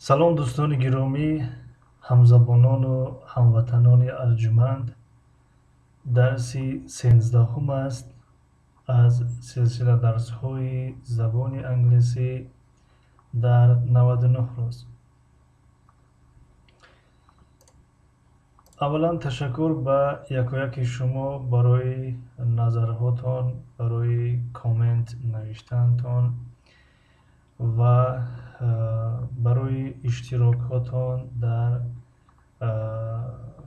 Салом, дӯстони гиромӣ, ҳамзабонону ҳамватанони арҷуманд. Дарси 13-ҳум аст аз силсила дарсҳои забони англисӣ дар 99 рӯз. Аввалан, ташаккур ба якояки шумо барои назарҳотон, барои коммент навиштаантон ва барои иштирокҳотон дар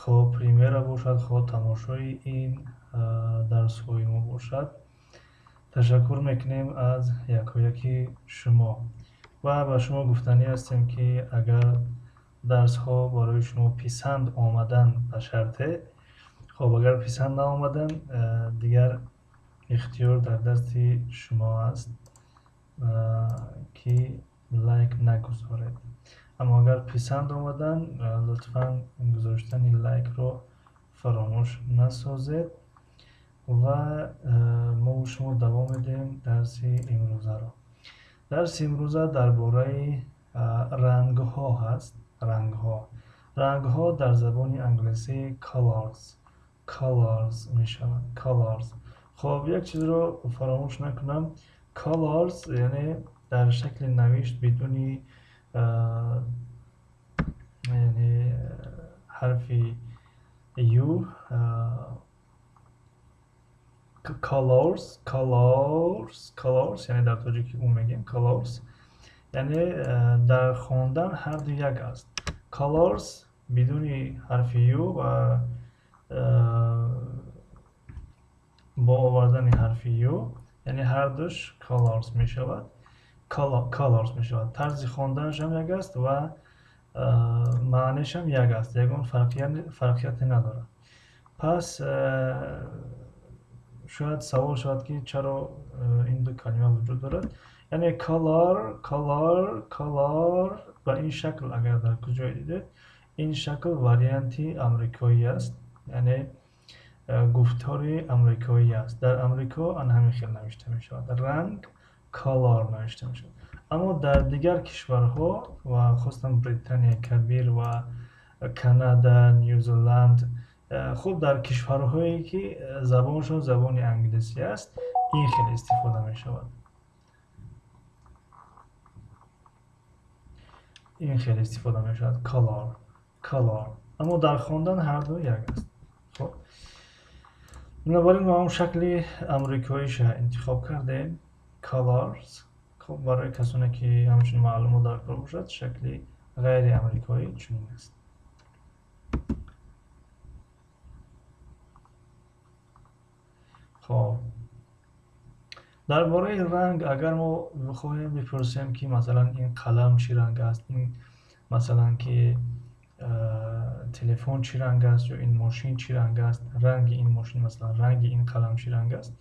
хоҳ премьера бошад, хоҳ тамошои ин дарсҳои мо бошад. Ташаккур мекунем аз якояки шумо ва ба шумо гуфтанӣ ҳастем, ки агар дарсҳо барои шумо писанд омадан ба шарте, хоб, агар писанд наомадан, дигар ихтиёр дар дасти шумо аст, ки лайк нагузоред. Аммо агар писанд омадан, лутфан гузоштани лайкро фаромӯш насозед ва мову шумо давом медиҳем дарси имрӯзаро. Дарси имрӯза дар бораи рангҳо ҳаст. Рангҳо. Рангҳо дар забони англисӣ colors, colors мешаванд. Colors. Хоб, як чизро фаромӯш накунам. Colors яъне дар шакли навишт бидуни, яъне ҳарфи u, colors, colors, colors, яъне дар тоҷикӣ у мегӯем colors, яъне дар хондан ҳарду як аст. Colors бидуни ҳарфи u ва бо овардани ҳарфи u, яъне ҳардуш colors мешавад. Colors мешавад. Тарзи хонданашам як аст ва маънешам як аст, ягон фарқияте надорад. Пас шояд савол шавад, ки чаро ин ду калима вуҷуд дорад. Яъне color, color, color ба ин шакл агар дар куҷое дидед, ин шакл варианти амрикоӣ аст, яъне гуфтори амрикоӣ аст. Дар Амрико ан ҳамин хел навишта мешавад, ранг color навишта мешавад. Аммо дар дигар кишварҳо ва хусусан Британияи Кабир ва Канада, Нью-Зеланд, хуб, дар кишварҳое ки забоншон забони англисӣ аст, ин хел истифода мешавад. Ин хел истифода мешавад color, color. Аммо дар хондан ҳарду як аст. Хуб, бинобар ин мо ҳам шакли амрикоиша интихоб кардем, colors. Хуб, барои касоне ки ҳамчун маълумот дар кор бошад, шакли ғайриамрикоӣ чунин аст. Хоб, дар бораи ранг агар мо бихоҳем бипурсем, ки масалан ин қалам чӣ ранг аст, ин масалан ки телефон чӣ ранг аст ё ин мошин чӣ ранг аст, ранги ин мошин, масалан ранги ин қалам чӣ ранг аст,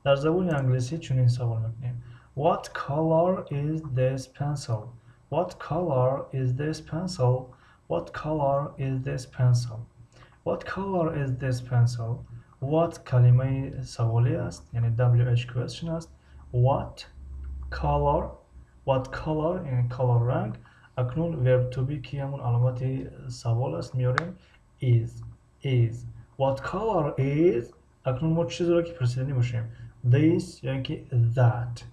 дар забони англисӣ чунин савол мекунем: What color is this pencil? What color is this pencil? What color is this pencil? What color is this pencil? What калимаи саволӣ аст, яъне WH question аст. What color, what color, яъне color ранг. Акнун verb to be, ки ҳамон аломати савол аст, меорем is, is. What color is. Акнун мо чизеро ки пурсиданӣ бошем, this ё ин ки that.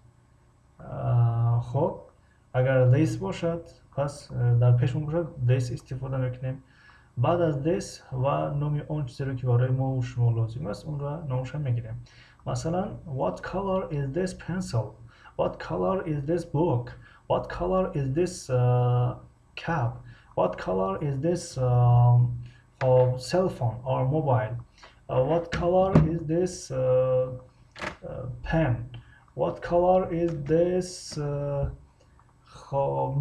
Хоб, агар this бошад, пас дар пешмон бошад, this истифода мекунем. Баъд аз this ва номи он чизеро ки барои мо шумо лозим аст, онро номаша мегирем. Масалан, what color is this pencil? What color is this book? What color is this cap? What color is this cell phone or mobile? What color is this pen? What color is this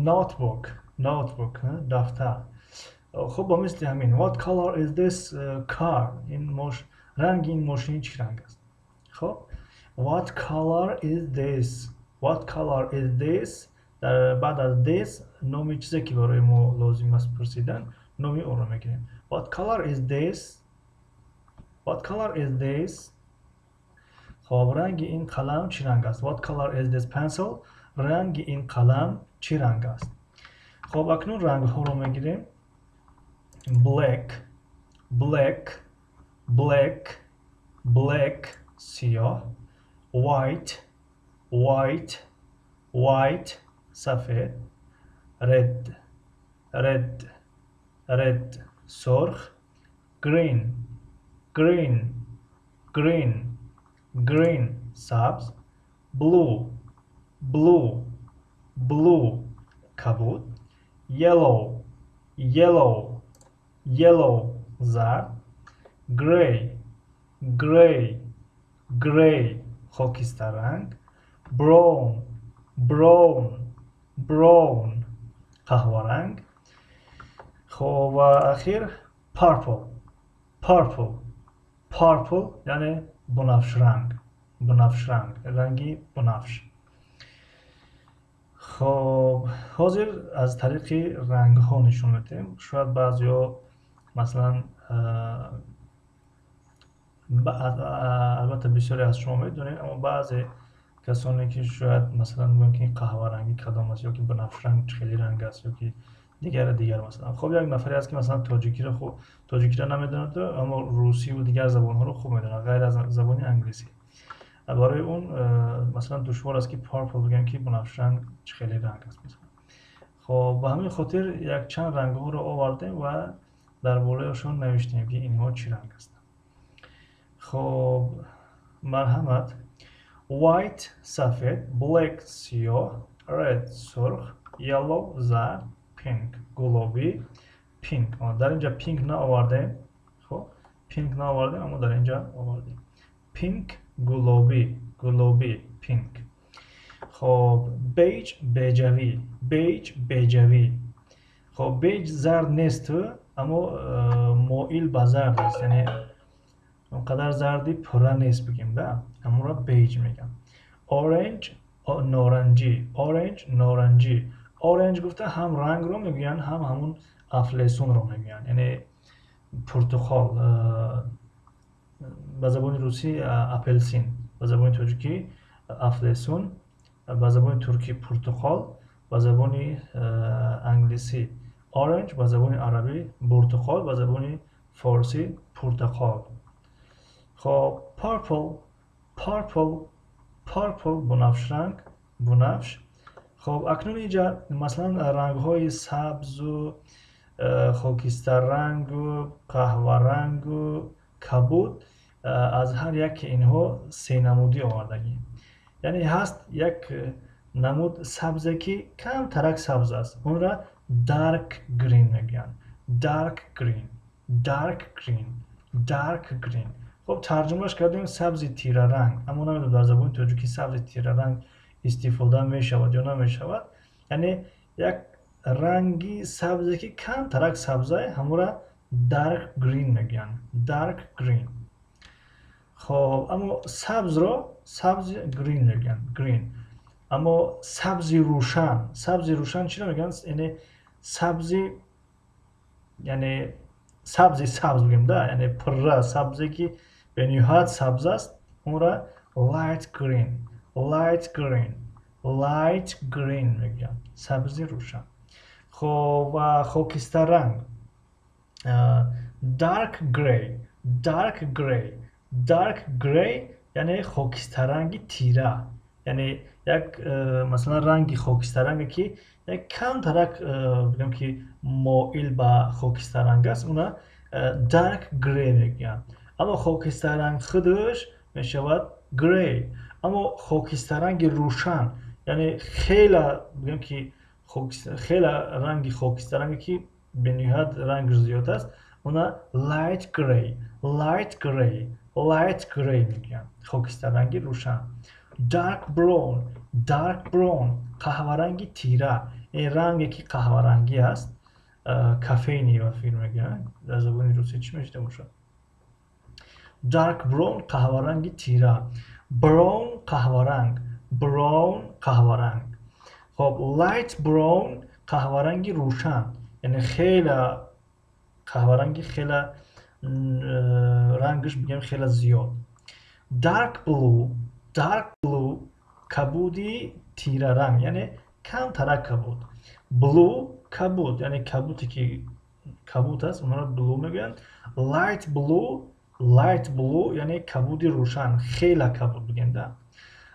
notebook? Notebook, дафтар. Хуб, ба мисли ҳамин, what color is this car? Ин ранги ин мошин чӣ ранг аст? Хуб, what color is this? What color is this? Баъд аз this номи чизе ки барои мо лозим аст пурсидан, номи онро мегирем. What color is this? What color is this? Хоб, ранги ин қалам чӣ ранг аст? What color is this pencil? Ранги ин қалам чӣ ранг аст? Хоб, акнун рангҳоро мегирем. Black, black, black, black, сиёҳ. White, white, white, сафед. Red, red, red, сурх. Green, green, green, green, сабз. Blue, blue, blue, кабуд. Yellow, yellow, yellow, зард. Gray, gray, gray, хокистарранг. Brown, brown, brown, қаҳваранг. Хоб, ва ахир purple, purple, purple, яъне бунафшранг, бунафшранг, ранги бунафш. Хоб, ҳозир аз тариқи рангҳо нишон медиҳем. Шояд баъзеҳо, масалан, албатта, бисёре аз шумо медонед, аммо баъзе касоне ки шояд, масалан, гӯянд, ки қаҳварангӣ кадом аст ёки бунафшранг чӣ хели ранг аст ёки дигар дигар. Масалан, хоб, як нафаре аст, ки, масалан, тоҷикиро хуб, тоҷикиро намедонад, аммо русиву дигар забонҳоро хуб медонад, ғайр аз забони англисӣ. Барои он, масалан, душвор аст, ки purple бигӯем, ки бунафшранг чӣ хели ранг аст, масалан. Хоб, ба ҳамин хотир якчанд рангҳоро овардем ва дар болояшон навиштем, ки инҳо чӣ ранг ҳастанд. Хоб, марҳамат. White, сафед. Black, сиёҳ. Red, сурх. Yellow, зард. Pink, гулобӣ. Pink, дар инҷа pink наовардем. Хоб, pink наовардем, аммо дар инҷа овардем. Pink, гулобӣ, гулобӣ, pink. Хоб, beige, беҷавӣ. Beige, беҷавӣ. Хоб, beige зард нест, аммо моил ба зард аст, яъне он қадар зарди пурра нест, бигем да, ҳамонро beige мегӯям. Orange, норанҷӣ. Orange, норанҷӣ. Orange гуфта ҳам рангро мегӯянд, ҳам ҳамун афлесунро мегӯянд, яъне пуртуқол, ба забони русӣ апельсин, ба забони тоҷикӣ афлесун, ба забони туркӣ пуртуқол, ба забони англисӣ orange, ба забони арабӣ буртуқол, ба забони форсӣ пуртақол. Хоб, purple, purple, purple, бунафшранг, бунафш. Хоб, акнун инҷа, масалан, рангҳои сабзу хокистаррангу қаҳварангу кабуд, аз ҳар яке инҳо се намудӣ овардагӣ. Яъне ҳаст як намуд сабзе, ки камтарак сабз аст, онро dark green мегӯянд. Dark green, dark green, dark green. Хоб, тарҷумааш кардем сабзи тираранг, аммо намедонам, дар забони тоҷикӣ сабзи тираранг истифода мешавад ё намешавад. Яъне як ранги сабзе, ки камтарак сабзае, ҳамонро dark green мегӯянд, dark green. Хоб, аммо сабзро сабзи green мегӯянд, green. Аммо сабзи рӯшан, сабзи рӯшан чиро мегӯянд? Яъне сабзи, яъне сабзи сабз бигӯем да, яъне пурра сабзе, ки бениҳоят сабз аст, онро light green, light green, light green мегӯянд, сабзи рӯшан. Хоб, ва хокистарранг dark gray, dark gray, dark gray, яъне хокистарранги тира. Яъне як, масалан, ранги хокистарранге, ки як камтарак, бигӯем, ки моил ба хокистарранг аст, уна dark gray мегӯянд. Аммо хокистарранг худаш мешавад gray. Аммо хокистарранги рӯшан, яъне хела, бигӯем, ки хела ранги хокистарранге, ки бениҳоят рангаш зиёд аст, уна light gray, light gray, light gray мегӯянд, хокистарранги рӯшан. Dark brown, dark brown, қаҳваранги тира, ин ранге, ки қаҳварангӣ аст, кофейный ба фикр мегӯянд, дар забони русӣ чӣ мешуда бошад? Dark brown, қаҳваранги тира. Brown, қаҳваранг. Brown, қаҳваранг. Хоб, light brown, қаҳваранги рӯшан, яъне хела қаҳваранги, хела рангаш, бигӯем, хела зиёд. Dark blue, dark blue, кабуди тираранг, яъне Камтарак кабуд. Blue кабуд, яъне кабуте ки кабуд аст, онро blue мегӯянд. Light blue, light blue яъне кабуди рӯшан, хела кабуд бигем да.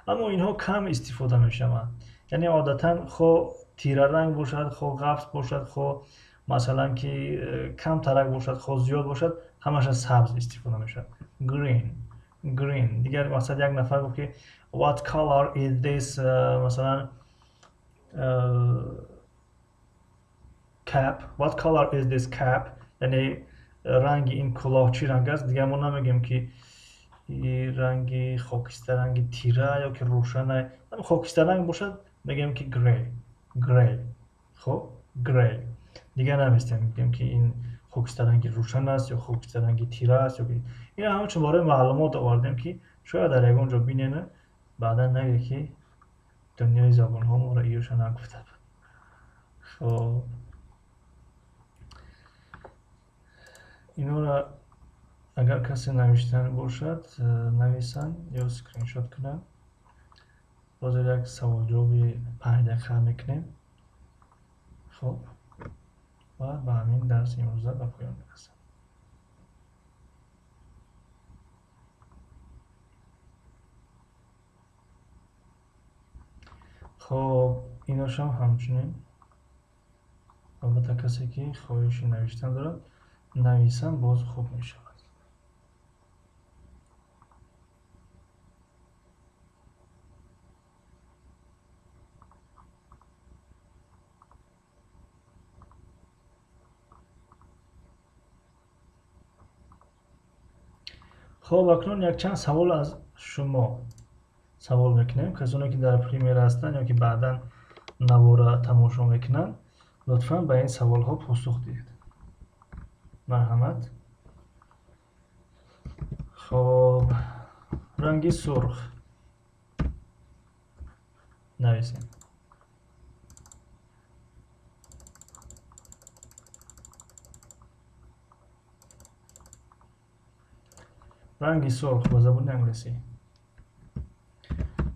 Аммо инҳо кам истифода мешаванд. Яъне одатан хо тираранг бошад, хо ғафс бошад, хо масалан ки камтарак бошад, хо зиёд бошад, ҳамаша сабз истифода мешавад. Green, green. Дигар мақсад як нафар гуфт ки what color is this, масалан cap, what color is this cap, яъне ранги ин кулоҳ чӣ ранг аст. Дигар мо намегӯем ки ранги хокистарранги тира ё ки рӯшан, хокистарранг бошад мегӯем ки grey, grey. Хоб, grey. Дигар наместем мегӯем ки ин хокистарранги рӯшан аст ё хокистарранги тира аст ё ки ин ҳамчун барои маълумот овардем ки шояд дар ягон ҷо бинена, баъдан нагӯе ки дунёи забонҳо моро иёша нагуфта буд. Хоб, инора агар касе навиштан бошад, нависанд ё скриншот кунанд. Ҳозир як саволҷавоби 5 дақиқа мекунем. Хоб, ва ба ҳамин дарси имрӯза ба поён мерасем. Хоб, иношам ҳамчунин албатта касе ки хоҳиши навиштан дорад, нависанд, боз хуб мешавад. Хоб, акнун якчанд савол аз шумо савол мекунем. Касоне ки дар премьера ҳастанд ё ки баъдан навора тамошо мекунанд, лутфан ба ин саволҳо посух диҳед. Марҳамат. Хоб, ранги сурх нависем. Ранги сурх ба забони англисӣ.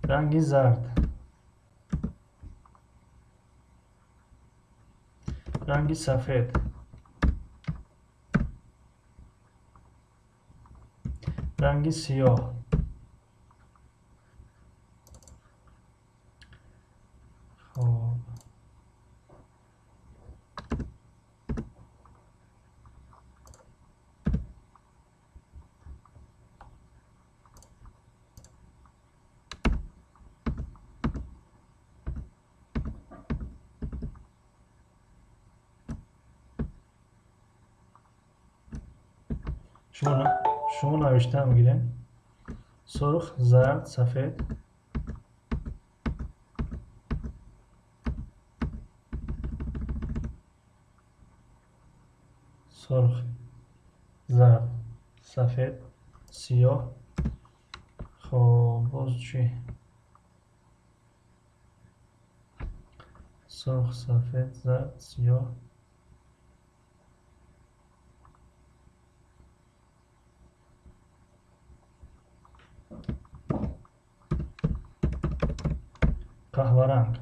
Ранги зард. Ранги сафед. Ранги сиёҳ. Хоб, шумо навишта мегирем. Сурх, зард, сафед. Сурх, зард, сафед, сиёҳ. Хоб, боз чӣ? Сурх, сафед, зард, сиёҳ. Қаҳваранг.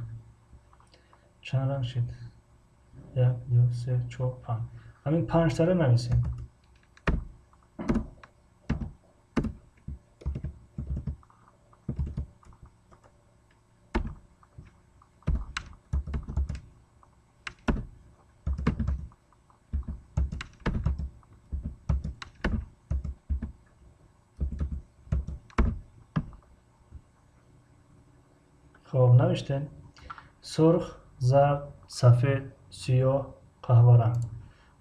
Чанд ранг шид? 1, 2, 3, 4, 5. Ҳамин панҷтара нависем. Хоб, навиштем. Сурх, зард, сафед, сиёҳ, қаҳваранг.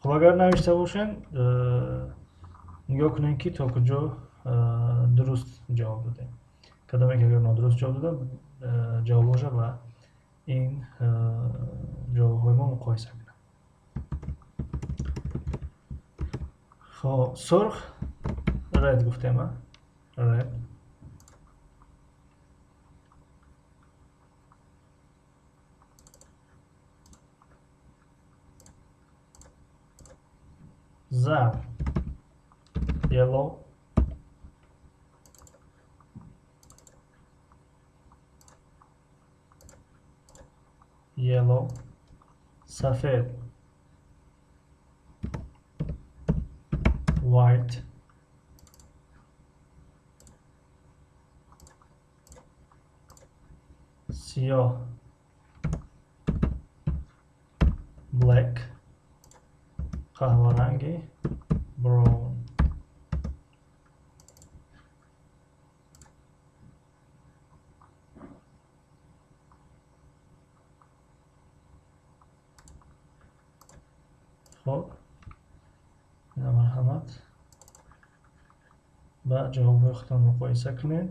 Хоб, агар навишта бошем, нигоҳ кунем ки то куҷо дуруст ҷавоб додем. Кадоме ки агар нодуруст ҷавоб дода, ҷавобҳоша ба ин ҷавобҳои мо муқоиса кунем. Хоб, сурх red гуфтем, red. Зард, yellow. Yellow, сафед, white, сиёҳ, black, қаҳваранги, brown. Хоб, ина марҳамат, ба ҷавобҳои худтон муқоиса кунед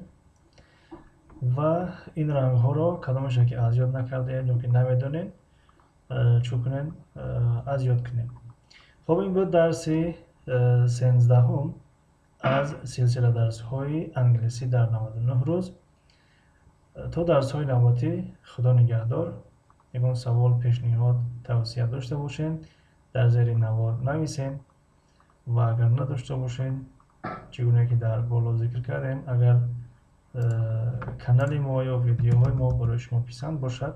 ва ин рангҳоро кадомеше ки аз ёд накардаед ё ки намедонед, чӯ кунед, аз ёд кунед. Хоб, ин буд дарси 13-ҳум аз силсила дарсҳои англисӣ дар 99 рӯз. То дарсҳои навбатӣ Худо нигаҳдор. Ягон савол, пешниҳод, тавсия дошта бошед, дар зери навор нависед ва агар надошта бошед, чӣ гуна ки дар боло зикр кардем, агар канали мо ё видеоҳои мо барои шумо писанд бошад,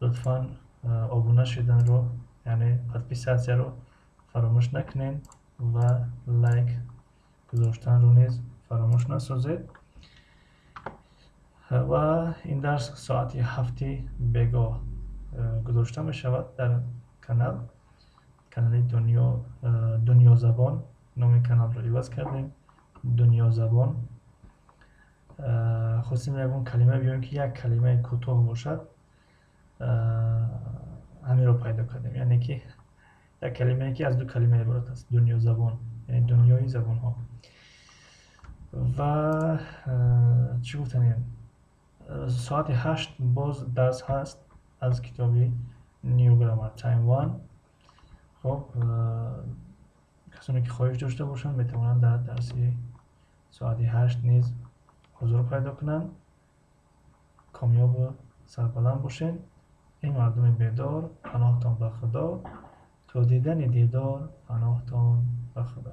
лутфан обуна шуданро, яъне подписатсияро фаромӯш накунед ва лайк гузоштанро низ фаромӯш насозед. Ва ин дарс соати 7 бегоҳ гузошта мешавад дар канали Дунёзабон. Номи каналро иваз кардем, Дунёзабон. Хостем ягон калима биёем ки як калимаи кӯтоҳ бошад, ҳаминро пайдо кардем, яъне ки як калимае ки аз ду калима иборат аст, Дунёзабон, яъне дунёи забонҳо. Ва чӣ гуфтанем, соати 8 боз дарс ҳаст аз китоби New Grammar Time 1. Хоб, касоне ки хоҳиш дошта бошанд метавонанд дар дарси соати 8 низ ҳузур пайдо кунанд. Комёбу сарбаланд бошед. Эй мардуми бедор, паноҳтон ба Худо, то дидани дидор, паноҳтон ба Худо.